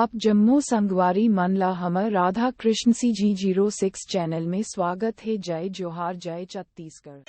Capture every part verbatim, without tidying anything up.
आप जम्मो संगवारी मन ला हमर Radha Krishna C G zero six channel में स्वागत हे। जय जोहार, जय छत्तीसगढ़।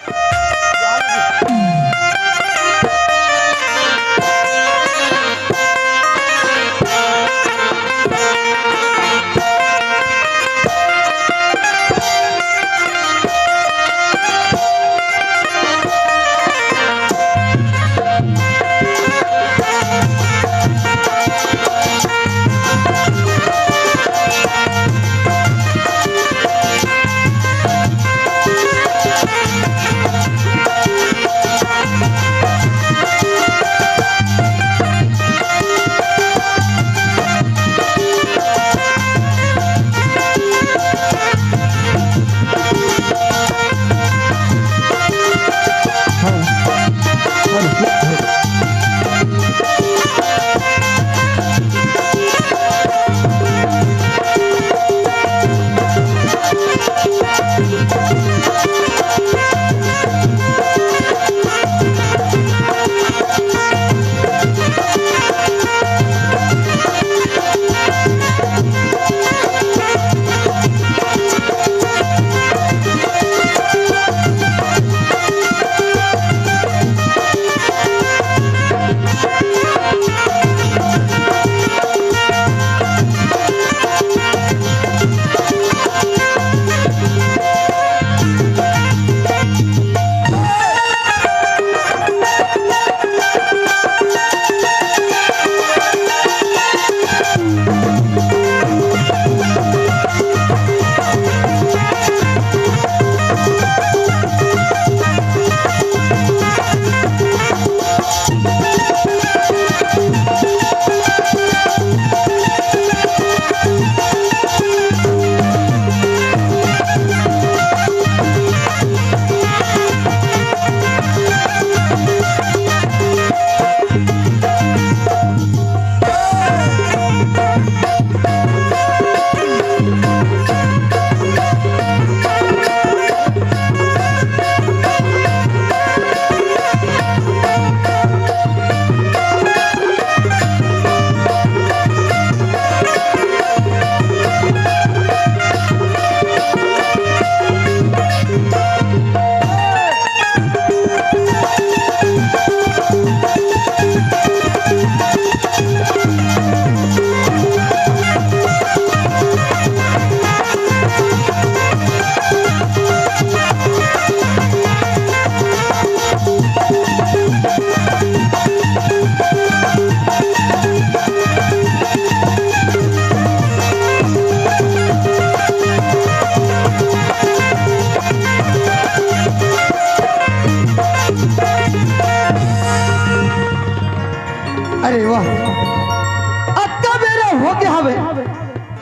अरे वाह, अतका बेरा हो गया हवे,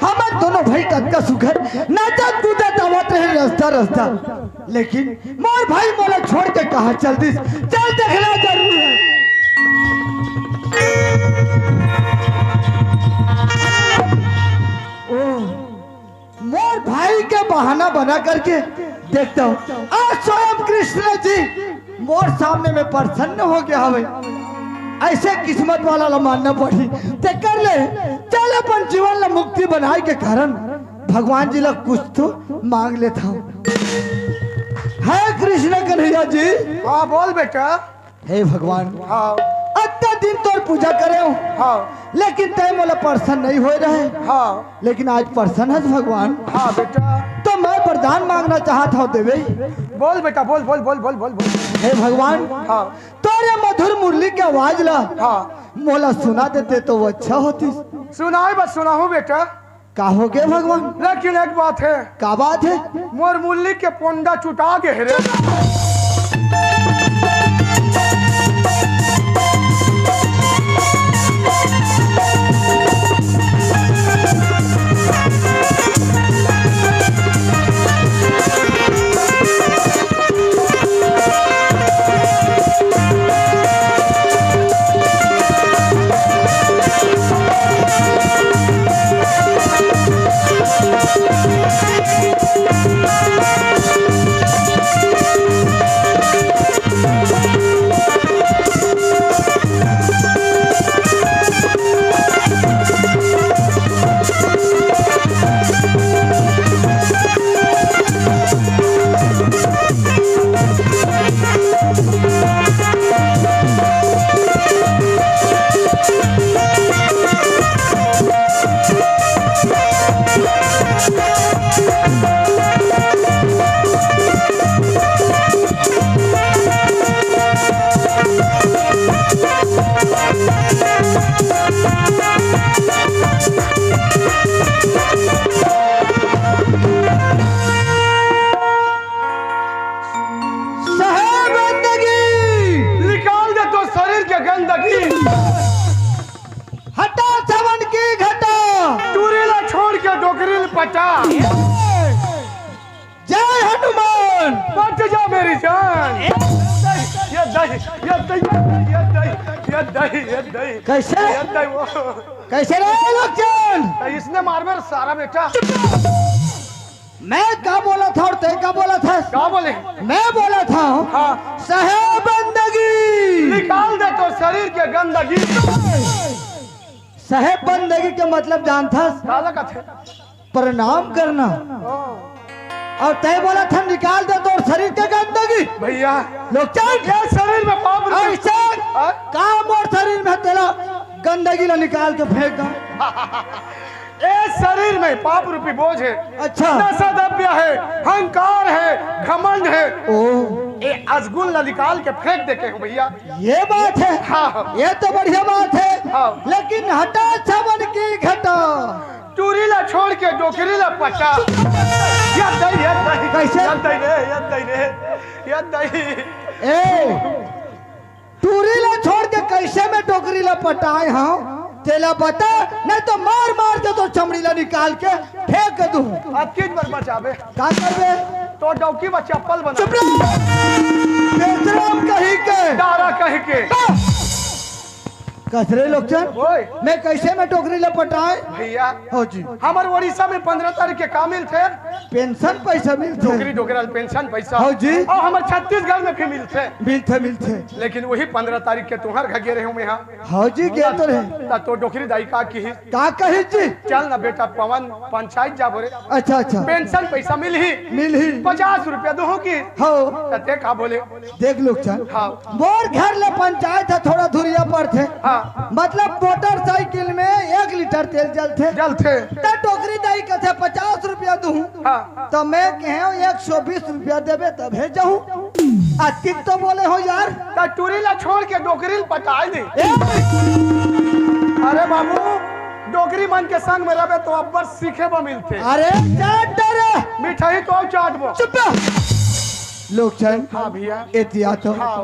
हमर दोनों भाई कतका सुघर नाचत कूदत आवत रहे रस्ता रस्ता, लेकिन मोर भाई मोला छोड़ के कहाँ चल दिस? चल देखना जरूर है। ओह, मोर भाई के बहाना बना करके देखता हूँ, आज स्वयं कृष्ण जी मोर सामने में प्रसन्न हो गया हवे। ऐसे किस्मत वाला ला मानना पड़ी। ते कर ले, चल अपन जीवन ला मुक्ति बनाए के कारण भगवान जी ला कुछ तो मांग लेता हूँ। हे कृष्ण कन्हैया जी। हाँ, बोल बेटा। हे भगवान, हाँ। अतना दिन तोर पूजा करे हूँ, हाँ। लेकिन तय मोला प्रसन्न नहीं होए रहे। हाँ। लेकिन आज प्रसन्न है भगवान। हाँ बेटा। तो मैं वरदान मांगना चाहत हूँ देवे। बोल बेटा, बोल, बोल, बोल। हे भगवान, हाँ। तोरे मधुर मुरली के आवाज ला, हाँ। मोला सुना देते तो वो अच्छा होती। सुनाए बस सुनाहूँ बेटा। का हो गया भगवान? लेकिन एक बात है। का बात है? मोर मुरली के पोंडा चुटा गे हे रे। जय हनुमान। बच जा मेरी जान। ये दही, ये दही, ये दही, ये दही, ये दही। कैसे? ये दही वो। कैसे रे लोकचन? इसने मार मेरा सारा बेटा। मैं का बोला था और तय का बोला था? का बोले? मैं बोला था, हाँ। सहे बंदगी। निकाल दे तो शरीर के गंदगी। सहे बंदगी के मतलब जानथस? काला कथे? प्रणाम करना। ओ। और तय बोला था, निकाल दे तो शरीर के गंदगी। भैया। लोकचन। ये शरीर में पाप नहीं। ऐसे हाँ? काम और शरीर में तेला गंदगी ला निकाल के फेंक दो। ए शरीर में पाप रूपी बोझ है। अच्छा। नशा द्रव्य है, अहंकार है, घमंड है। ओ। ए अजगुल ला निकाल के फेंक दे के हूँ भैया। ये बात है। हाँ। ये तो बढ़िया बात है। हाँ। लेकिन हटा छवन की घटा। टूरी ला छोड़ के डोकरी ला पटा। या दई, या दई। कैसे? या दई रे, या दई रे, या दई। ए, टूरी ला छोड़ के कैसे मैं डोकरी ला पटाए हूँ? तेला बता, नहीं तो मार मार के तो चमड़ी ला निकाल के फेंक दूँ। अब किस बार बचाबे? का करबे? तो डौकी में चप्पल बना। चुप रह। बेशरम कहीं के। डारा कहीं के। बस। कसरे लोकचन, ओए। मैं कैसे में डोकरी ला पटाए? भैया। हो जी। हमर उड़ीसा में पन्द्रह तारीख के का मिलथे? पेंशन पैसा मिलथे। डोकरी डोकरा ल पेंशन पैसा। हो जी। और हमर छत्तीसगढ़ में भी मिलथे। मिलथे, मिलथे। लेकिन वही पन्द्रह तारीख के तुहर घर गे रहे हूँ मैं यहाँ। हो जी, गे तो रहे। त तो डोकरी दाई का किही? का कही जी? चल ना बेटा पवन, पंचायत जाबो रे। अच्छा, अच्छा। पेंशन पैसा मिलही। मिलही। पचास रुपया दूहूँ कि? हो। त ते का बोले? देख लोकचन, हाँ। मोर घर ले पंचायत ह थोड़ा धुरिया पड़थे। हाँ। मतलब मोटरसाइकिल में एक लीटर तेल जलथे। जलथे। त डोकरी दाई कथे पचास रुपया दूहूँ। हाँ। त मैं कहे एक सौ बीस रुपया देबे तभे जाहूँ। अतिक तो बोले हो यार। त टूरी ला छोड़ के डोकरी ल पटाए दे। ए! अरे बाबू, डोकरी मन के संग में रहबे तो अब्बड़ सीखे बर मिलथे। अरे चाट डरे। मिठाई तो अउ चाटबो। चुप रह। लोकचन। हाँ भैया। एतिया तो। हाँ।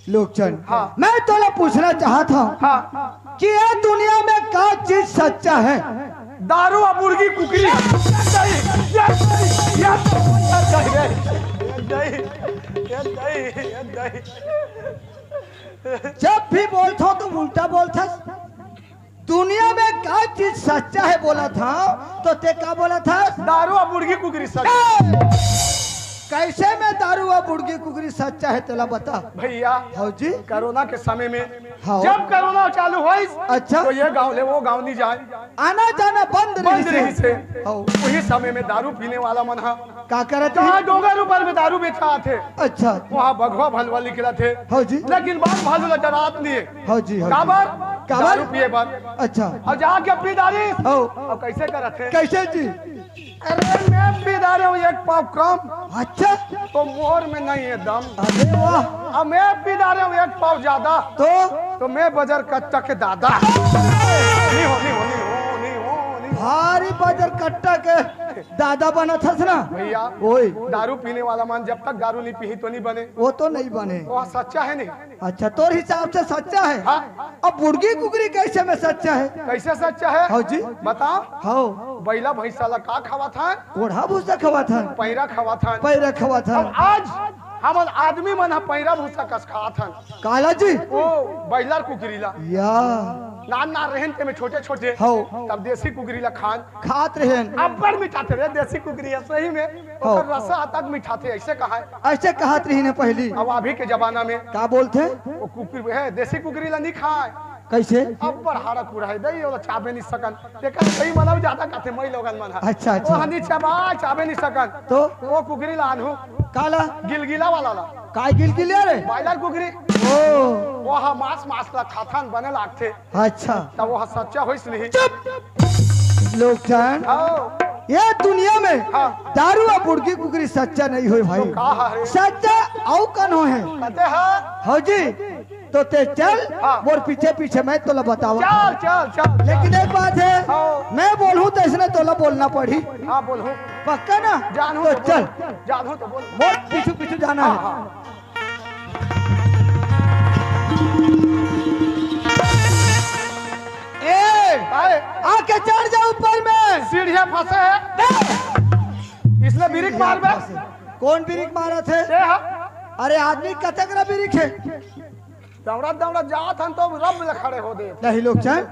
लोकचन। हाँ। मैं तोला पूछना चाहत हूँ हाँ। कि ये दुनिया में का चीज सच्चा है? दारू और मुर्गी कुकरी। ये दही, ये दही, ये दही, ये दही। जब भी बोलथो तुम उल्टा बोलथस। दुनिया में का चीज सच्चा है बोला था, तो ते का बोला था? दारू और मुर्गी कुकरी सच्चा। ए! कैसे में दारू और मुर्गी कुकरी सच्चा है, तेला बता। भैया, हाँ जी। कोरोना के समय में, हाँ। जब कोरोना चालू होइस, अच्छा। तो ये गांव ले वो गांव नहीं जाए। आना जाना बंद बंद रहिस हे। रहिस हे। हाँ। वही समय में दारू पीने वाला मन हा का करत हे? कहाँ डोंगर ऊपर में दारू बेचात हे। अच्छा। वहाँ बघवा भलवा निकलत हे। हाँ जी। लेकिन बाघ भालू ला डरात नहीं हे। हाँ जी, हाँ जी। काबर? काबर? दारू पिए बर। अच्छा। अउ जाके पी डारिस। हाँ। अउ कैसे करत हे? कैसे जी? अरे मैं पी डारे हूँ एक पाव कम। अच्छा। तो मोर में नहीं है दम। अरे वाह। अब मैं पी डारे हूँ एक पाव ज्यादा। तो? तो मैं बजर कट्टा के दादा। नहीं हो, नहीं हो, नहीं हो, नहीं हो, नहीं हो। भारी बजर कट्टा के दादा बनत हस ना? भैया, ओए। दारू पीने वाला मन जब तक दारू नहीं पीही तो नहीं बने। वो तो नहीं बने। वो सच्चा है नहीं। अच्छा, तोर हिसाब से सच्चा है। हाँ। अब मुर्गी कुकरी कैसे में सच्चा है? कैसे सच्चा है? हाँ जी। बताओ। हाँ। बैला भैंसा ला का खवाथन? कोढ़ा भूसा खवाथन। पैरा खवाथन। पैरा खवाथन। अब आज हमन आदमी मन ह पैरा भूसा कस खाथन। काला जी? ओ, बैलर कुकरी ला। या। नान नान रहेन ते में छोटे छोटे। हाँ। तब देसी कुकरी ला खान। खात रहेन। अब्बड़ मिठाथे रे देसी कुकरी ह, सही में। ओकर हाँ। रसा तक मिठाथे, ऐसे कहा है। ऐसे कहत रहिन हे पहली। अब अभी के जमाना में का बोलथे? वो कुकरी है, देसी कुकरी ला नहीं खाए। कैसे? अब्बड़ हाड़ा कूड़ा है, दई ओला चाबे नहीं सकन। तेकर कई मतलब ज्यादा कहते मई लोगन मन ह। अच्छा, अच्छा। वो हनी चबा चाबे नहीं सकन। तो? वो कुकरी ला आनहू। काला? गिलगिला वाला ला। काय गिलगिला रे? बॉयलर कुकरी। ओ। वो ह मांस, मांस ला खाथन, बने लागथे। अच्छा। तब वो सच्चा होइस नहीं। चुप। लोग जान। हाँ। ये दुनिया में हाँ। दारू और बुड़की कुकरी सच्चा नहीं होय भाई। तो का है? सच्चा अउ कन हो है। कहते हैं। हो जी। तो ते चल, हाँ। मोर पीछे पीछे मैं तोला बतावा। चल, चल, चल, चल। लेकिन एक बात है, हाँ। मैं बोलूं तो इसने तोला बोलना पड़ी। हाँ, बोलूं। पक्का ना? जानू तो तो चल। बोल। जानू तो बोल। मोर पीछू पीछू जाना हाँ, है। हाँ। ए, आए। आके चढ़ जा ऊपर में। सीढ़िया फंसे है, इसने बिरिख मारबे। कौन बिरिख मारत हे? अरे आदमी कतेक रा बिरिख हे। दौड़ा दौड़ा जात हन तो रब ले खड़े हो दे। नहीं लोग चल,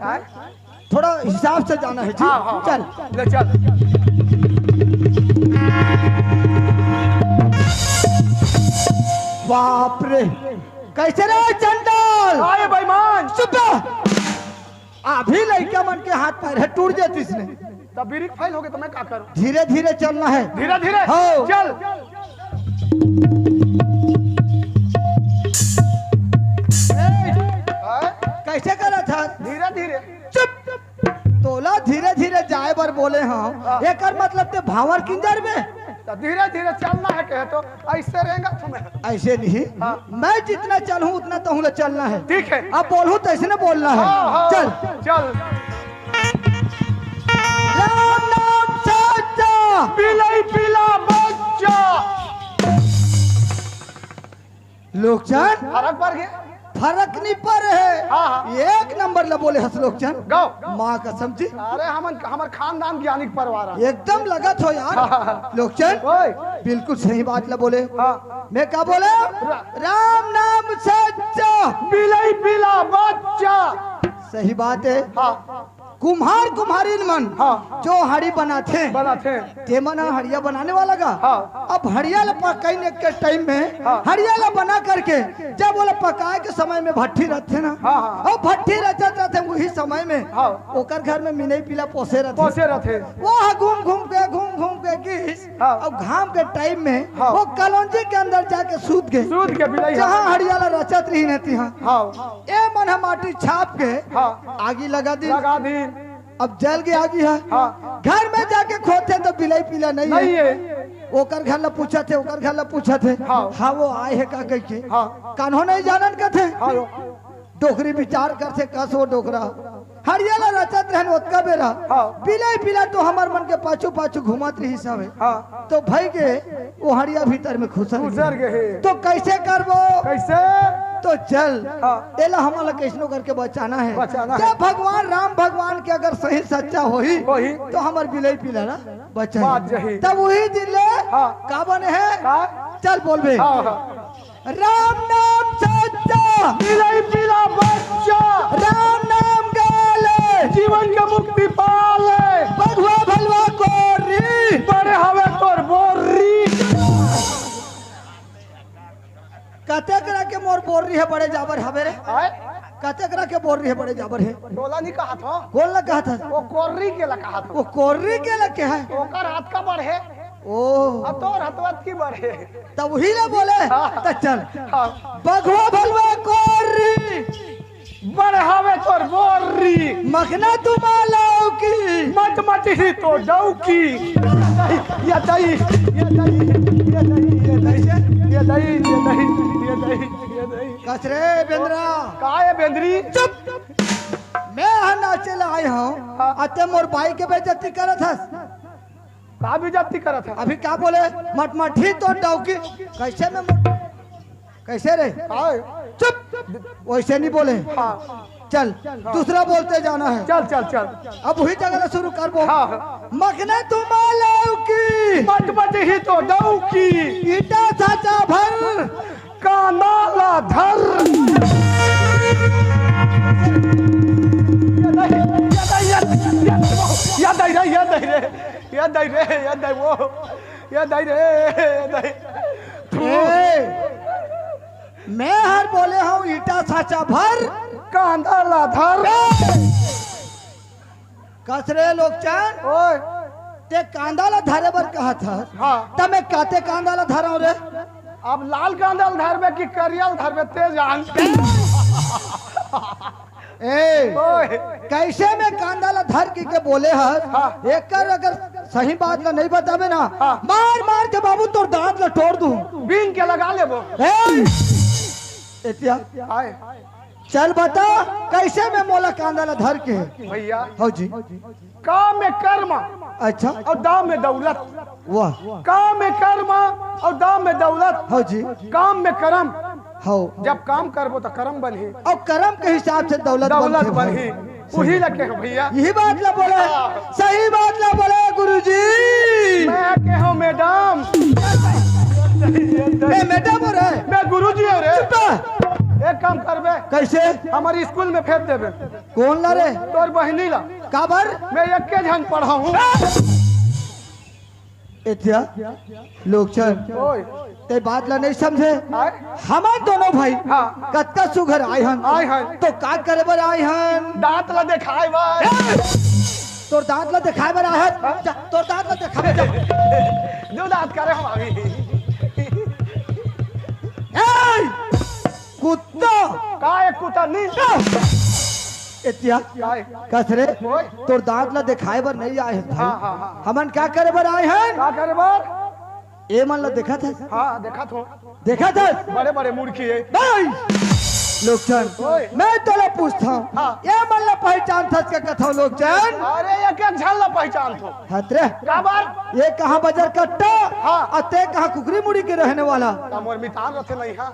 थोड़ा हिसाब से जाना है जी। हाँ, हाँ, चल। ले चल। बाप रे, कैसे रे चंडाल? आए बेईमान। चुप रह। अभी लइका मन के हाथ पैर हे, टूट जातिस ने। तब बिरिख फेल हो गे तो मैं का करूं? धीरे धीरे चलना है। धीरे धीरे? हो। चल। ए, हाँ? कैसे करत हस? धीरे धीरे। चुप। तोला धीरे धीरे जाए बर बोले हंव, हाँ। एकर मतलब ते भांवर किंजर में। तो धीरे धीरे चलना है कहे तो ऐसे रहेगा तुम्हें। ऐसे नहीं, हाँ। मैं जितना चलूं उतना तहूं ला चलना है। ठीक है। अब बोलूं तो ऐसे ना बोलना है। हाँ, हाँ। चल। चल। राम नाम सच्चा। बिलई पीला बच्चा। लोकचन। फरक पड़ गे। फरक नहीं पड़े हे। हाँ, हाँ। एक नंबर ला बोले हस लोकचन। गौ। माँ कसम जी। अरे हमन, हमर खानदान ज्ञानी के परिवार हे। एकदम लगत हो यार। हाँ, हाँ, हाँ। लोकचन। ओए। बिल्कुल सही बात ला बोले। हाँ। मैं का बोले? रा- राम नाम सच्चा। बिलई पीला बच्चा। सही बात है। हाँ। कुम्हार कुम्हारिन मन हाँ। जो हड़ी बनाथे, बनाथे। ते मन ह हड़िया बनाने वाला गा। हाँ। अब हड़िया ला पकाइन के टाइम में हाँ। हड़िया ला बना करके जब ओला पकाए के समय में भट्ठी रथे ना, हाँ, हाँ। अउ भट्ठी रचत रथे उही समय में हाँ। ओकर घर में मिलई पीला पोसे रथे। पोसे रथे। वो ह घूम घूम के, घूम घूम के गिस हाँ। अउ घाम के टाइम में हाँ। वो कलौंजी के अंदर जाके सूत गे। सूत गे बिलई ह। जहाँ हड़िया ला रचत रहिन हे तिहाँ। हाँ। ए मन ह माटी छाप के हाँ। आगी लगा दिन। लगा दिन। अब जल गे आगी ह। हाँ। घर में जाके खोदथे तो बिलई पीला नहीं नहीं हे। हे। ओकर घर ला पूछत हे, ओकर घर ला पूछत हे। हाँ। हाँ, वो आए हे का कहिके। हाँ। कान्हो नहीं जानन कथे। हाँ। डोकरी विचार करथे कस वो डोकरा। हड़िया ला रचत रहन ओतका बेरा। हाँ। बिलई पीला तो हमर मन के पाछू पाछू घूमत रहिस हवे। हाँ। तो भई गे वो हड़िया भीतर में खुसर घुसर गे। गे हे। तो कैसे करबो? कैसे? तो चल, हाँ। एला हमन ला कैसनो करके बचाना है। बचाना जब है। भगवान राम भगवान के अगर सही सच्चा होही, होही। तो हमर बिलई पीला ना बचाही। बात जही। तब उही दिन ले हाँ। का बने हे? का? चल बोलबे। हाँ, हाँ। राम नाम सच्चा। बिलई पीला बच्चा। राम नाम गाले। जीवन के मुक्ति पाले। बघवा भलवा कोरी। बड़े हवे तोर बोरी। कतेक रा के मोर बोरी हे बड़े जाबर हवे रे? आय? कतेक रा के बोरी हे बड़े जाबर हे? टोला नहीं कहा था। कोन ला कहा था? वो कोर्री के ला कहा था। वो कोर्री के ला के है? ओकर हाथ का बढ़े। ओ। अब तोर हथवत की बढ़े। तब वही ला बोले। हाँ। त चल। हाँ। बघवा भलवा कोर्री। बड़े हवे तोर बोरी। मखना तुम्हारा लौकी। मट मट ही तो डौकी। या दई, या दई, या दई, या दई, या दई, या दई, या दई, या दई। कस रे बेंदरा। का हे बेंदरी? चुप। मैं ह नाचे ला आए हंव। हाँ। अते मोर बाई के बेइज्जती करत हस। का बेइज्जती करत हस? अभी का बोले? मटमठी तो डौकी। कैसे में मोट-, कैसे रे? हाँ। चुप। वैसे नहीं बोले। हाँ। चल, हाँ। दूसरा बोलते जाना है। चल, चल, चल। अब वही जगह से शुरू करबो। हाँ, हाँ। मखना तुम्हारा लौकी। मटमटी ही तो डौकी। ईटा साचा भर। कांदा ला धर। या दई, या दई, या दई, या दई, या दई रे, या दई रे, या दई रे, या दई वो, या दई रे, या दई। ए, मैं हर बोले हंव ईटा साचा भर। कांदा ला धर। ए! कस रे लोकचन? ओए। ते कांदा ला धरे बर कहत हस? हाँ। त मैं काते कांदा ला धरंव रे? अब लाल कांदा ला धरबे कि करिया ला धरबे ते जान। ए, ओए। कैसे में कांदा ला धर के, के बोले हस? हाँ। एकर अगर सही बात ला नहीं बताबे ना, हाँ। मार मार के बाबू तोर दांत ला तोड़ दूं। बीन के लगा लेबो। ए, एतिया। आए। चल बता, कैसे में मोला कांदा ला धर के? भैया। हौ जी। काम में कर्म। अच्छा। अउ दाम में दौलत। वाह। काम में कर्म अउ दाम में दौलत। हौ जी। काम में कर्म। हौ। जब काम करबो त कर्म बनही। अउ कर्म के हिसाब से दौलत दौलत बनथे भाई। बनही। उही ला केहेंव भैया। यही बात ला बोले, सही बात ला बोले गुरुजी। मैं केहेंव मैडम। ए, मैडम हो रहे? मैं गुरुजी हंव रे। चुप रह। एक काम करबे। कैसे? हमर स्कूल में भेज देबे। कोन ला रे? तोर बहिनी ला। काबर? मैं एके झन पढ़ाहूं। एतिया लोकचन, ओए। ते बात ला नहीं समझे। आय? हमन दोनों भाई हाँ। कतका सुघर आय हन। आय हन। तो का करे बर आय हन? दांत ला देखाय बर। ए! तोर दांत ला देखाय बर आय हन। हाँ? जा, तोर दांत ला देखाबे जा। दू दांत करे हम अभी। ए! कुत्ता! का एक कुत्ता नहीं? एतिया, काय? कस रे? ओए। तोर दांत ला देखाय बर नहीं आय हन भाई। हाँ, हाँ, हाँ। हमन का करे बर आय हन? का करे बर? ए मन ला देखत हस? हाँ, देखत हंव। देखत हस? बड़े-बड़े मुड़की हे। नहीं! लोकचन, ओए। मैं तोला पूछत हंव। हाँ। ए मन ला पहिचानत हस का कथंव लोकचन? अरे, एक-एक झन ला पहिचानत हंव। हत रे। काबर? ए कहाँ बजर कट्टा? हाँ। अउ ते कहाँ कुकरी मुड़ी के रहने वाला? त मोर मितान रथे नहीं, हाँ।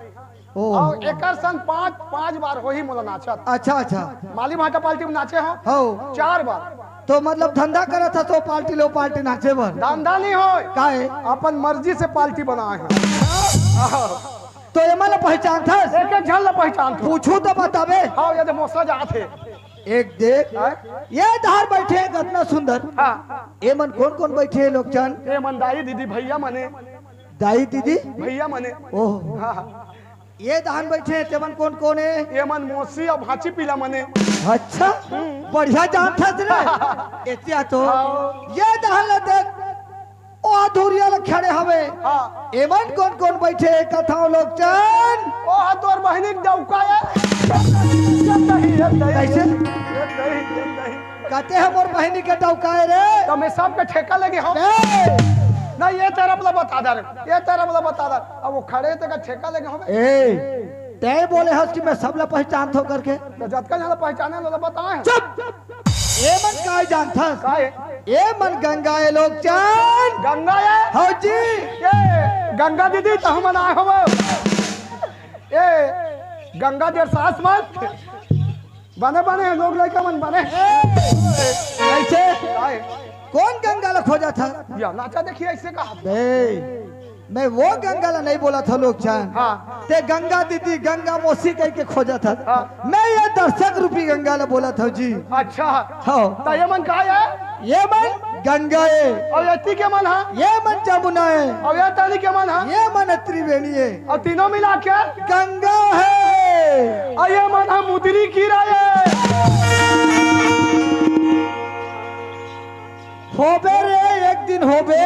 ओ। अउ एकर संग पांच, पांच बार होही मोला नाचत। अच्छा, अच्छा। माली भाटा पार्टी में नाचे हंव। हौ। चार बार। तो मतलब धंधा करत हस ओ पार्टी ले ओ पार्टी नाचे बर? धंधा नहीं होय। काहे? अपन मर्जी से पार्टी बनाय हंव। तो एमन ला पहिचानत हस? एक-एक झन ला पहिचानत हंव। पूछहूं त बताबे। हाँ, ये दे मोसा जात हे। एक देख, हाँ। ए डहर बइठे हे अतना सुंदर। हाँ। एमन कोन-कोन बइठे हे लोकचन? एमन दाई, दीदी, भैया मने। दाई, दीदी? भैया मने। ओह। हाँ। ए डहर बइठे हे, तेमन कोन-कोन हे? एमन मौसी अउ भांची पिला मने। अच्छा, हम्म। बढ़िया जानत हस रे। एतिया तो। हाँ। ए डहर ला देख, ओ अधुरिया ला खड़े हवे। हाँ। एमन कोन-कोन बइठे हे, कथंव लोकचन? ओ हा तोर बहिनी के डौका ए। ए दही, ए दही। कैसे? ए दही, ए दही। कथे हे मोर बहिनी के डौका ए रे। त मैं सबके ठेका लेगे हंव। ए! नहीं, ए तरफ ला बता दे रे। ए तरफ ला बता दे। अब ओ खड़े हे तेकर ठेका लेगे हंव। ए, तैं बोले हस कि मैं सब ला पहिचानत हंव करके। त जतका झन ला पहिचाने ला बताय हंव। चुप! एमन काय जानत हस? काय? एमन गंगा ए लोकचन। गंगा ए? हौ जी। ए, गंगा दीदी, तहूं मन आय हव। ए, गंगा देर सास मन। बने, बने, लोग लइका मन बने। ए, अइसे? काय? कोन गंगा ला खोजत हस? या, नाचा देखिए, अइसे कहा। बे, मैं ओ गंगा ला नहीं बोलत हंव लोकचन। हाँ। ते गंगा दीदी, गंगा मौसी कहिके खोजत हस। हाँ। मैं ए दर्शक रूपी गंगा ला बोलत हंव जी। अच्छा। हाँ। त एमन काय ए? एमन गंगा ए। अउ एती के मन हा? एमन जमुना ए। अउ ए तनी के मन हा? एमन त्रिवेणी ए। अउ तीनों मिला के? गंगा हे। अउ एमन हा मुदरी कीरा ए। होबे रे, एक दिन होबे।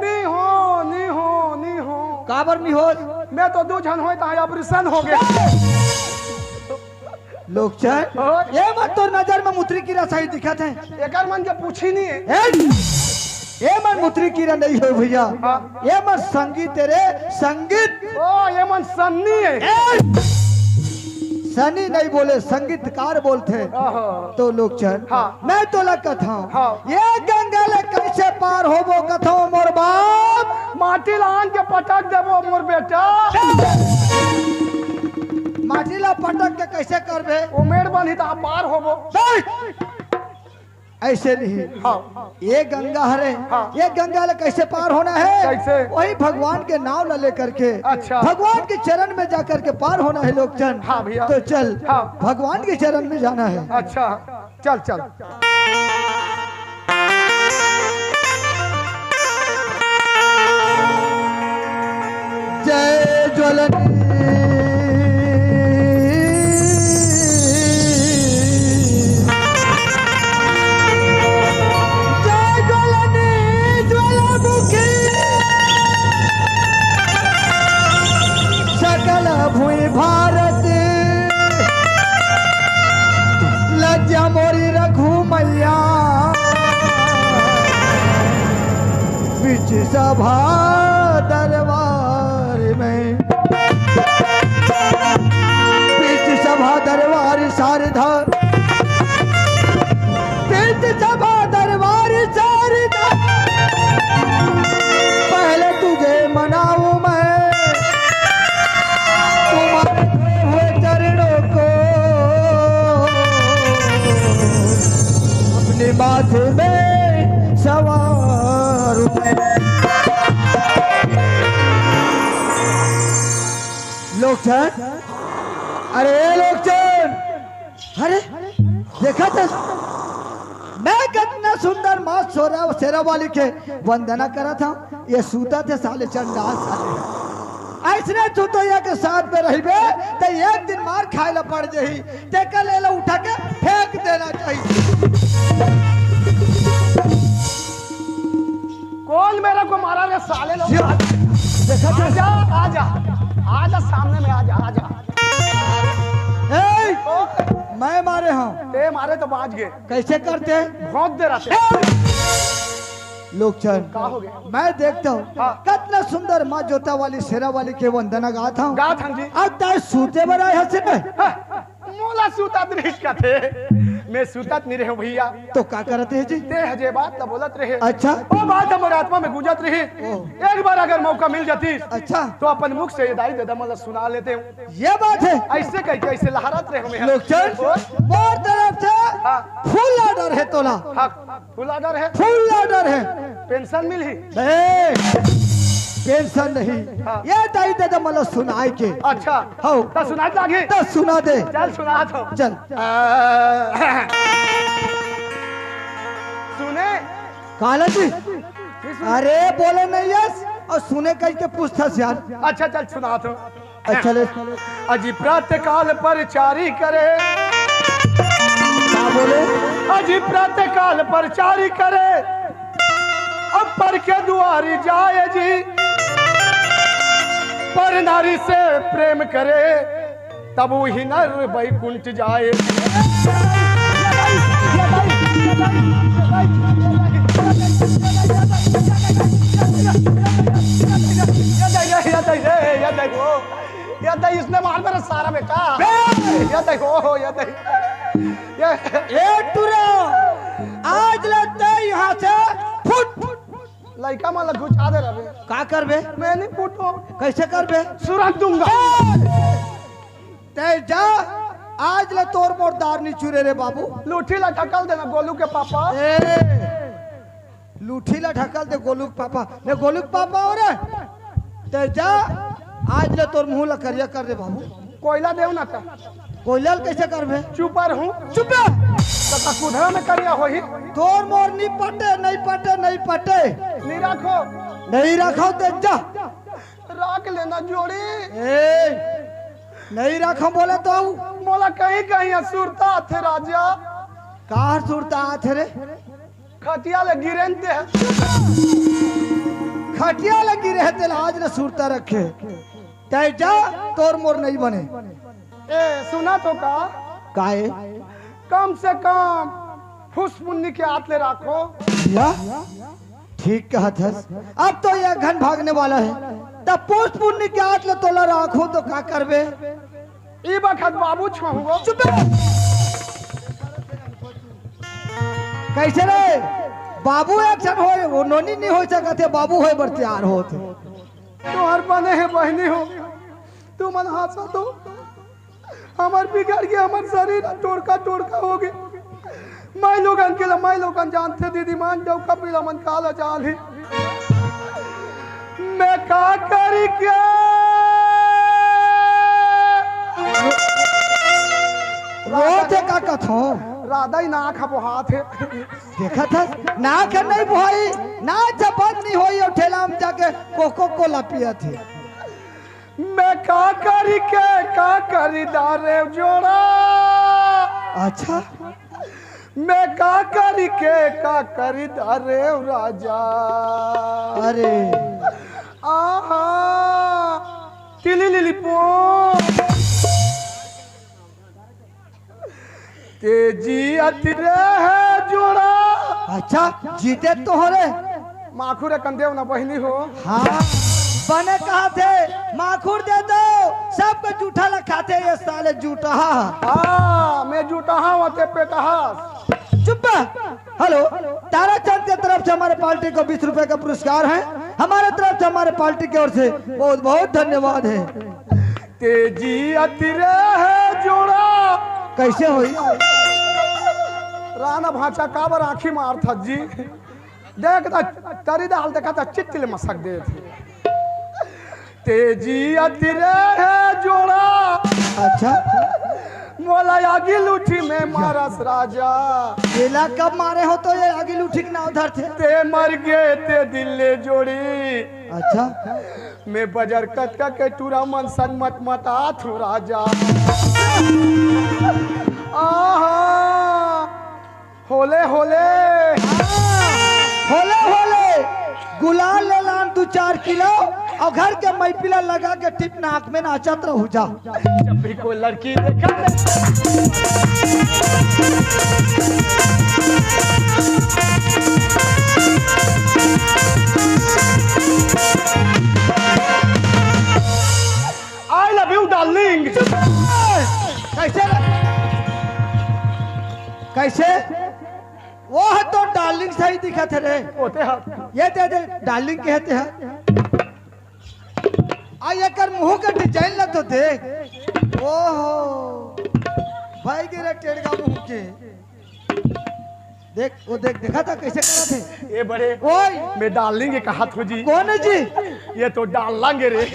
नी हों, नी हों, नी हों। काबर नी हों? मैं तो दू झन होय त ऑपरेशन होगे। लोकचन, ओए। एमन तोर नजर में मुदरी कीरा सही दिखत हे। एकर मन के पूछी नहीं हे। ए, एमन मुदरी कीरा नहीं होय भैया। हाँ। एमन संगीत ए रे, संगीत। ओ, एमन सन्नी हे। ए, सनी नहीं बोले, संगीतकार बोलथे। ओहो। तो लोकचन, हाँ। मैं तोला कथंव, हाँ। ए गंगा ला कइसे पार होबो कथंव मोर बाप? माटी ला आन के पटक देबो मोर बेटा। माटी ला पटक के कइसे करबे? ओ मेड़ बनही त पार होबो। नहीं! अइसे नहीं। हाँ। ए गंगा हरे, हाँ। ए गंगा ला कइसे पार होना हे? कइसे? वही भगवान के नांव ला लेकर के, अच्छा। भगवान के चरण में जाकर के पार होना हे लोकचन। हाँ भैया। तो चल, हाँ। भगवान के चरण में जाना हे। अच्छा, चल, चल। जय ज्वलनी। जय ज्वलनी ज्वालामुखी। सकल भुइ भारत लज्जा मोरी रखु मैया। बीच सभा दरबार में, बीच सभा दरबार शारदा, बीच सभा दरबार शारदा, पहले तुझे मनाऊं मैं, तुम्हारे धोए हुए चरणों को। हाथ में सवार मैं। लोकचन, अरे लोकचन, अरे देखा था, मैं कितना सुंदर माँ सोरा शेरा वाली के वंदना करा था। ये सूता थे साले चंडाल साले। ऐसने तू तो ये के साथ में रहिबे, तो एक दिन मार खाए ला पड़ जाही। ते कल एला उठा के फेंक देना चाहिए। कौन मेरे को मारा रे साले लोग? देखा था? आजा, आजा, आजा, सामने में आजा, आजा। ए, मैं मारे हूँ। ते मारे तो बाज गए। कैसे करते हैं? भोंक दे रहा थे। लोकचन, का हो गया? मैं देखता हूँ, हाँ। कितना सुंदर माँ जोता वाली, शेरा वाली के वंदना गात हूँ। गात हूँ जी। अब ताए सूते बर आए हंसे में। हाँ, मोला सूता दृश्य का थे। मैं सूतत नहीं रहे भैया। तो का करते हैं जी? ते हजे बात तो बोलत रहे। अच्छा। वो बात हमारे आत्मा में गूंजत रहे। ओ। एक बार अगर मौका मिल जाती, अच्छा। तो अपन मुख से ये दाई ददा मोला सुना लेते हूँ। ये बात है। ऐसे कह के ऐसे लहरात रहे हमें। लोकचन, ओ। मोर तरफ से हाँ। Full order है तोला। हाँ। Full order है। Full order है। Pension मिलही? ए, pension नहीं। हाँ। ये दाई ददा मोला सुनाए के। अच्छा। हौ। तो सुनाए लागे? तो सुना दे। चल सुना तो। चल। आ, सुने? काला जी। नहीं सुने। अरे बोले नहीं यस, और सुने कह के पूछता यार। अच्छा चल सुना तो। अच्छा ले। अजी प्रातः काल पर चारी करे। का बोले? अजी प्रातः काल पर चारी करे, अब पर के दुआरी जाए जी, पर नारी से प्रेम करे, तब वही नर बैकुंठ जाए। या दई, या दई, या दई, या दई, इसने मार मेरा सारा बेटा। बे! या दई, ओ हो, या दई। ये ए टुरा, आज ले ते यहाँ से फुट। लइका मन ला घुचा दे रहे। का करबे? मैं नहीं फूटो। कैसे करबे? सुरंग दूंगा। ते जा, आज ले तोर मोर दार नहीं चुरे रे बाबू। लूठी ला ढकल देना गोलू के पापा। ए, लूठी ला ढकल दे गोलू के पापा। ले गोलू के पापा हो रे। ते जा, आज ले तोर मुंह ला करिया कर दे बाबू। कोयला देव ना का। कोयला ल कैसे करबे? चुपर हूँ। चुप। तो का कुधरा में करिया होही? तोर मोर नहीं पटे, नहीं पटे, नहीं पटे। नहीं रखो। नहीं रखो ते जा। राख लेना जोड़ी। ए, नहीं राखो बोला तो। मोला कहीं कहीं सुरता आथे राजा। कार सुरता आथे रे? खटिया ले गिरे ते। खटिया ले गिरे ते आज ले सुरता रखे। तै जा, तोर मोर नहीं बने। ए, सुना तो का? काए? कम से कम फूस पुन्नी के हाथ ले राखो। या? ठीक कहत हस। अब तो ये घन भागने वाला है, तब फूस पुन्नी के हाथ ले तोला राखो तो का करबे? ई बखत बाबू छहुओ। चुप रह। कैसे रे? बाबू एक जन होए, वो नोनी नहीं हो सकत है, बाबू होए बर तैयार होत। तुहर बने है बहनी हो, तुमन हाँसत हो। हमर बिगड़ गे, हमर शरीर ह टोड़का टोड़का हो गे। माई लोगन के ल माई लोगन जानथे दीदी मन, डौका पीला मन काला जाल हे। मैं का करी के? रोत हे का कथो? राधा ही नाक ह बोहात हे। देखत हस, नाक ह नहीं बोहाई, नाक जब बंद नहीं होई, अउ ठेला में जाके कोको कोला पियत हे। मैं का करी के, का करी दारे जोड़ा। अच्छा। मैं का करी के, का करी दारे राजा। अरे। आहा। टिली लिली पो। तेजी अति रहे जोड़ा। अच्छा, जीते तो हो रे। माखुर अकन देव ना बहिनी हो। हाँ, बने कहा थे, माखुर दे दो, सबको जूठा ला खाथे ये साले जूठा। हाँ, मैं जूठा हूँ, ते पेटहा। चुप। हेलो, ताराचंद के तरफ से हमारे पार्टी को बीस रुपए का पुरस्कार है, हमारे तरफ से हमारे पार्टी की ओर से बहुत बहुत धन्यवाद है। तेजी अति रहे जोड़ा। कैसे होई? कान भांचा काबर आँखी मारथस जी? देख त तरी डाल देखा त चित्त ले मसक देथे। तेजी अति रहे जोड़ा। अच्छा। मोला आगी लूठी में मारस राजा। एला कब मारे हो तो ये आगी लूठी के नाव धरथे? ते मर गे ते दिल ले जोड़ी। अच्छा। मैं बजर कटका के टूरा मन संग मत मतात हूँ राजा। आहा। होले होले। होले होले। गुलाल ले लान दू चार किलो अउ घर के मैपिला लगा के टिप नाक में नाचत रहू जा। जब भी कोई लड़की देखा I love you darling। कैसे? कैसे? वो ह तो डार्लिंग सही दिखत हे रे। होते ह। ये दे दे, डार्लिंग कहते हैं। आ एकर मुंह के डिजाइन ला तो देख। ओहो, भाई गिरे टेड़गा मुंह के। देख, वो देख, देखा था कैसे करत हे? ए बड़े, ओए। मैं डार्लिंग कहात हूँ जी। कौन है जी? ये तो डार्लिंग रे।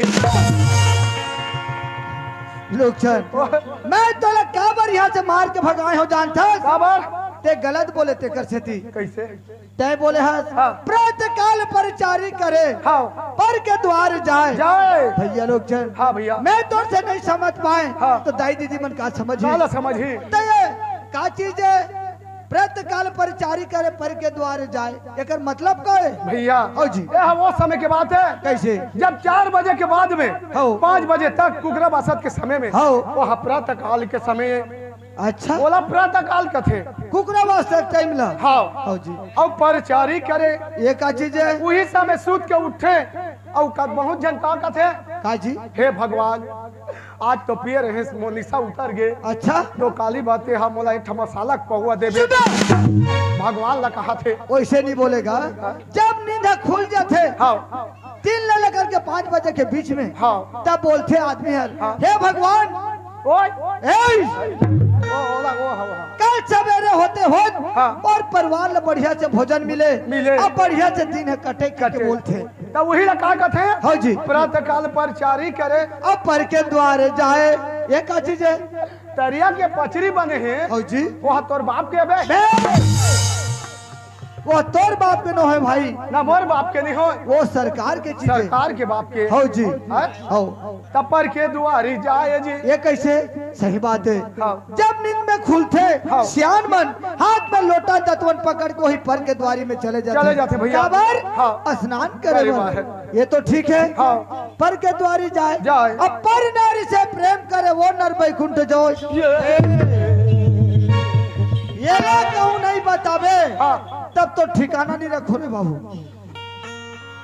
लोग चल। मैं तोला काबर यहाँ से मार के भगाए हो जानथस? काबर? ते गलत बोले तेकर सेती। कैसे? तय बोले हस, हाँ। प्रातः काल परचारी करे, हाँ। पर के द्वार जाए। जाए। भैया लोग चल। हाँ भैया। मैं तोर से नहीं समझ पाए, हाँ। तो दाई दीदी मन का समझी? काला समझी। तो ये का चीज है? प्रातः काल परचारी करे, पर के द्वार जाए। एकर मतलब का है? भैया। हाँ जी। ये वो समय के बात है। कैसे? जब चार बजे के बाद में हाँ। पाँच बजे तक कुकरा बासत के समय में हाँ। वह प्रातः काल के समय अच्छा। ओला प्रातः काल कथे। कुकरा बासत टाइम ला। हाँ। हाँ जी। अउ परचारी करे। ये का चीज है? उही समय सूत के उठे। अउ का बहुत जन का कथे? का जी? हे भगवान, आज तो पिए रहे मोर निशा उतर गे। अच्छा। तो काली बाते हा मोला एक ठमा सालक पहुआ देबे। चुप! भगवान ला कहाथे। वैसे नहीं बोलेगा। जब नींद खुल जाथे। हाँ। तीन ले लेकर के पाँच बजे के बीच में, हाँ। तब बोलथे आदमी हर, हाँ। हे भगवान, ओए। ए, ओ, ओला, ओ, हाँ, हाँ। कल सवेरे होते होत हाँ। और परिवार ले बढ़िया से भोजन मिले, मिले। अब बढ़िया से दिन है कटे, कटे। कटे। बोलथे। तब वही ला का कथे? हाँ जी। प्रातः काल परचारी करे। अब पर के द्वार जाए, ये का चीज है? तरिया के पचरी बने हैं। हाँ जी। वो तोर बाप के बे? बे! वो तोर बाप के नो है भाई। ना मोर बाप के नहीं हो। वो सरकार के चीज है। सरकार के बाप के। हो जी। हैं? हो। तब पर के दुआरी जाए जी। ये कैसे? सही बात है। हाँ। जब नींद में खुलथे, हाँ। सियान मन हाथ में लोटा दतवन पकड़ के वही पर के द्वारी में चले जाथे। चले जाथे भैया। काबर? हाँ। स्नान करे अरे बर। वाह। ये तो ठीक है। हाँ। पर के द्वारी जाए। जाए। अब पर नारी से प्रेम करे वो नर बैकुंठ जाए। ये। ये ला कहूँ नहीं बताबे, हाँ। तब तो ठिकाना नहीं रखो रे बाबू।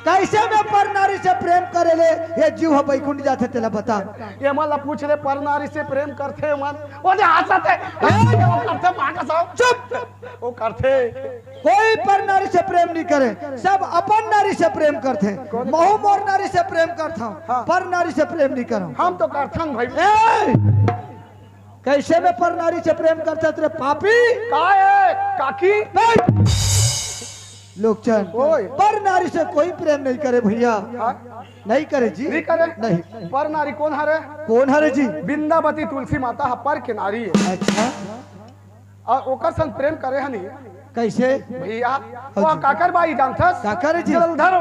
कैसे में पर नारी से प्रेम करे ले, ये जीव ह बैकुंठ जाथे तेला बता। ये मन ला पूछ रे, पर नारी से प्रेम करथे मन? ओ दे हंसत हे। ए! वो करथे माँ का साहब। चुप। वो करथे। कोई पर नारी से प्रेम नहीं करे, सब अपन नारी से प्रेम करथे। कौन? महू मोर नारी से प्रेम करथंव, हाँ। पर नारी से प्रेम नहीं करंव। हम तो करथन भाई। ए! कैसे में पर नारी से प्रेम करथस रे पापी? का है, काकी? नहीं। लोकचन, ओए। पर नारी से कोई प्रेम नहीं करे भैया। हाँ? नहीं करे जी। नहीं करे? नहीं। पर नारी कौन हरे? कौन हरे जी? बिंदावती तुलसी माता ह पर के नारी है। अच्छा। अउ ओकर संग प्रेम करे हनी। कैसे? भैया, हाँ वो जी। काकर बाई जानथस? काकर जी? जलंधर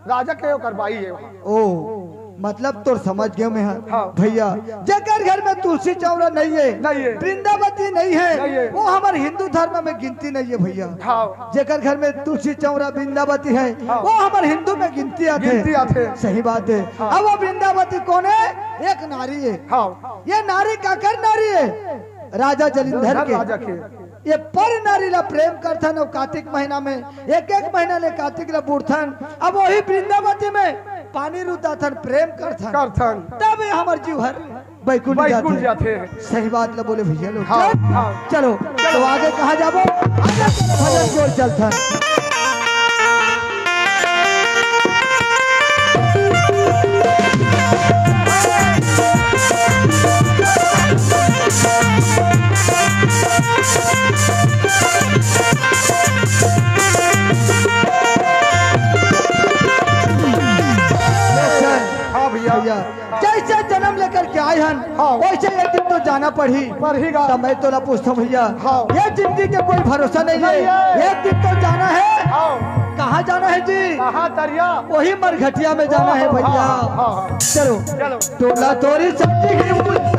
राजा के ओकर बाई है। ओ, मतलब तोर समझ गए मैं ह। हाँ। भैया, जेकर घर में तुलसी चौरा नहीं है, नहीं है। बिंदावती नहीं है, नहीं है। वो हमर हिंदू धर्म में गिनती नहीं है भैया। हाँ। जेकर घर में तुलसी चौरा बिंदावती है, हाँ। वो हमर हिंदू में गिनती आथे। गिनती आथे। सही बात है। हाँ। अब वो बिंदावती कौन है? एक नारी है। हाँ। ये नारी काकर नारी है? राजा जलंधर के। राजा के। ये पर नारी ला प्रेम करथन अउ कार्तिक महीना में एक एक महीना ले कार्तिक ला बूड़थन। अब वही वृंदावती में पानी रुताथन, प्रेम करथन। करथन। तब ये हमर जीव हर बैकुंठ बैकुंठ जाथे। जाथे। सही बात ला बोले भैया लोग। हाँ, चल, हाँ। चलो, चलो। तो आगे कहाँ जाबो? आगे चलो, भजन जोर चलथन। हाँ। वैसे एक दिन तो जाना पड़ही। पड़ही गा। त मैं तोला पूछथंव भैया, हाँ। ये जिंदगी के कोई भरोसा नहीं है। नहीं है। एक दिन तो जाना है। हाँ। कहाँ जाना है जी? कहाँ तरिया? वही मरघटिया में जाना है हाँ, भैया। हाँ, हाँ, हाँ। चलो। चलो। टोला तोरी सजी ही उल्टा।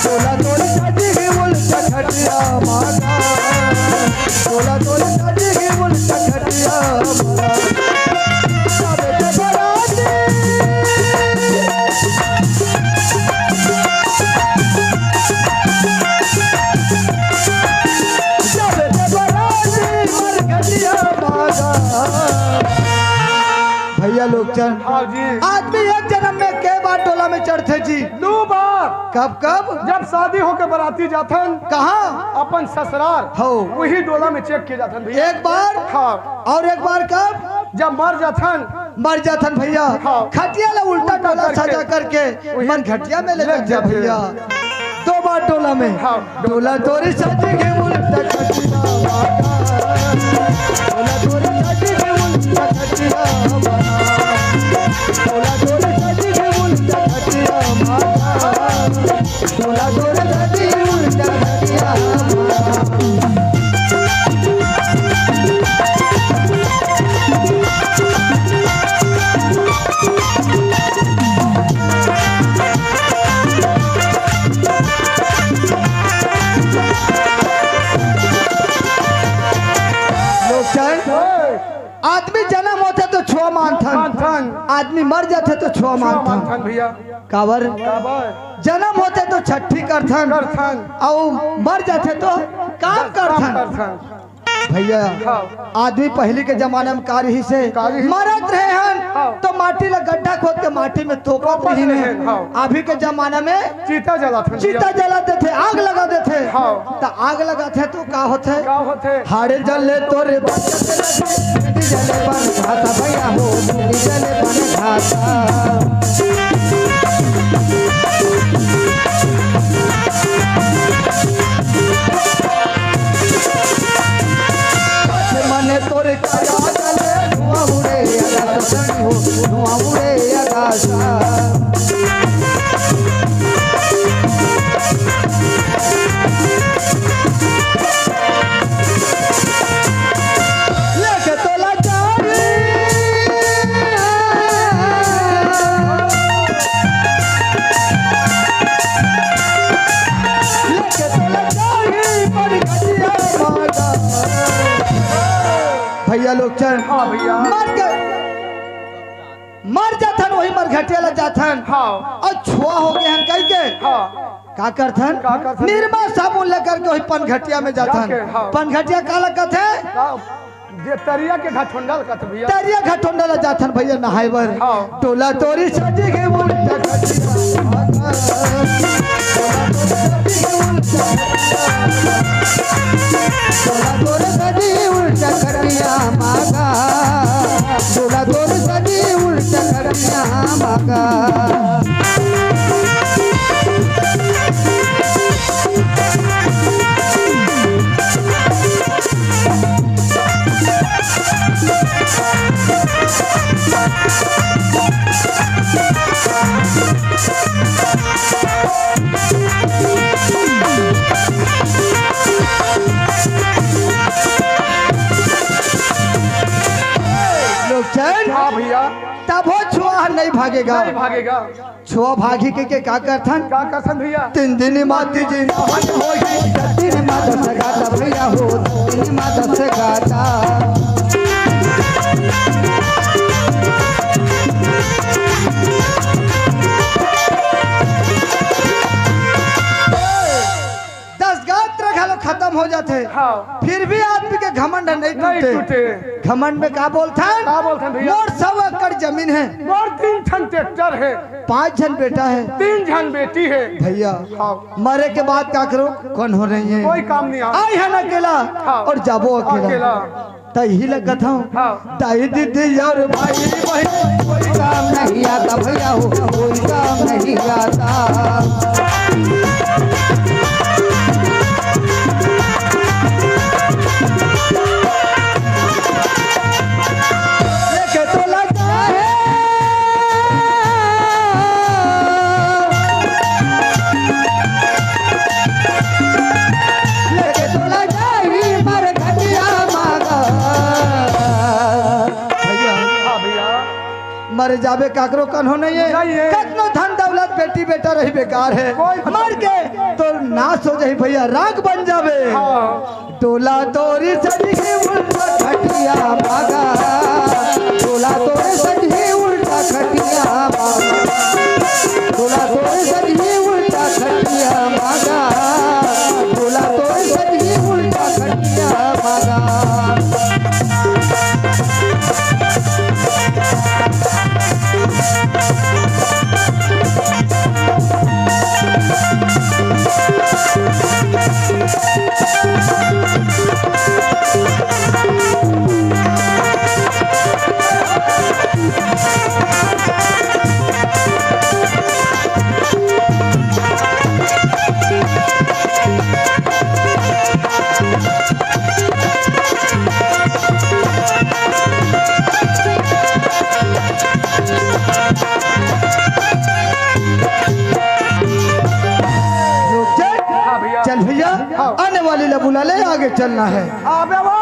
टोला तोरी सजी ही उल्टा खटिया माता। टोला तोरी सजी ही उल्टा खटिया माता। सबे बराती। भैया लोग चल, हाँ जी। आदमी एक जन्म में के बार डोला में चढ़थे जी? दू बार। कब कब? जब शादी होके बराती जाथन। कहाँ? अपन ससुराल। हो। वही डोला में चेक किए जाथन भैया। एक बार? हाँ। और एक बार कब? जब मर जाथन। मर जाथन भैया। हाँ। खटिया ला उल्टा उल्टा डोला करके। सजा करके वही मन घटिया में ले ले जाथे जाथे। भैया। दो बार टोला में। हाँ। टोला तोरी सजी के उल्टा खटिया माता। टोला तोरी सजी के उल्टा खटिया माता। टोला तोरी सजी के उल्टा खटिया माता। टोला तोरी सजी उल्टा खटिया माता। लोग चल, आदमी जन्म होथे तो छुआ मानथन, मानथन। आदमी मर जाथे तो छुआ छुआ मानथन। मानथन भैया। काबर? काबर? जन्म होथे तो छट्ठी करथन, करथन। अउ मर जाथे तो काम काम करथन। करथन। भैया, हाँ। आदमी पहिली के जमाना में का रिहिस हे? का रिहिस? मरत रहे हन, हाँ। तो माटी ला गड्ढा खोद के माटी में तोपत तोपत रहिन हे। रहे हन, हाँ। अभी के जमाना में चिता जलाथन भैया। चिता जला देथे, आग लगा देथे। हाँ। त आग लगाथे तो का होथे? का होथे? हाड़े जले तोरे बचत लगे, बेटी जले बन खाता भैया हो, बेटी जले बन खाता। मने तोरे काया जले धुआं उड़े आकाश हो, धुआं उड़े आकाश। लेके तोला जाई। लेके तोला जाई, बड़ी गजिया माता। भैया लोग चल। हाँ भैया। मर के, मर जाथन, वही मरघटिया ला जाथन। हाँ। अउ छुआ हो गे हन कहि के। हाँ। का करथन? का करथन? निरमा साबुन लेकर के वही पनघटिया में जाथन। जाके, हाँ। पनघटिया काला कथे? का? जे तरिया के घटोंडा ल कथे भैया। तरिया घटोंडा ला जाथन भैया नहाए बर। हाँ। टोला तोरी सजी के उल्टा खटिया। टोला तोरी सजी उल्टा खटिया माता। टोला तोरी सजी उल्टा खटिया माता। लोग चल। हाँ भैया। तभो छुआ नहीं भागेगा। नहीं भागेगा। छुआ भागी के, के का करथन? का करथन भैया? तीन दिन माती जी नहन होही, दिन मा दस गाता भैया हो, दिन मा दस गाता। दस गात्र घलो खत्म हो जाथे, हाँ। फिर भी आदमी के घमंड नहीं नहीं टूटे। टूटे। घमंड में का बोलथन? का बोलथन भैया? मोर सौ एकड़ जमीन है। मोर तीन ठन ट्रैक्टर है। पांच झन बेटा है। तीन झन बेटी है। भैया, हाँ। मरे के बाद का करो? कौन हो रही है? कोई काम नहीं आ। आई है ना अकेला हाँ। और जाबो अकेला। अकेला। त इही लगत हूँ। हाँ। दाई दीदी और भाई बहन कोई काम नहीं आता भैया हो, कोई काम नहीं आता। मर जाबे, काकरो कन्हो नहीं है। नहीं है। कतनो धन दौलत, बेटी बेटा रही, बेकार है। कोई मर के तो नाश हो जाही भैया, राख बन जाबे। हाँ। टोला तोरी सजही उल्टा खटिया मागा, टोला तोरी सजही उल्टा खटिया मागा, टोला तोरी सजही उल्टा खटिया मागा, टोला तोरी सजही उल्टा खटिया मागा। हाँ भैया। चल भैया, हाँ। आने वाली ला बुला ले, आगे चलना है। हाँ, अबे वो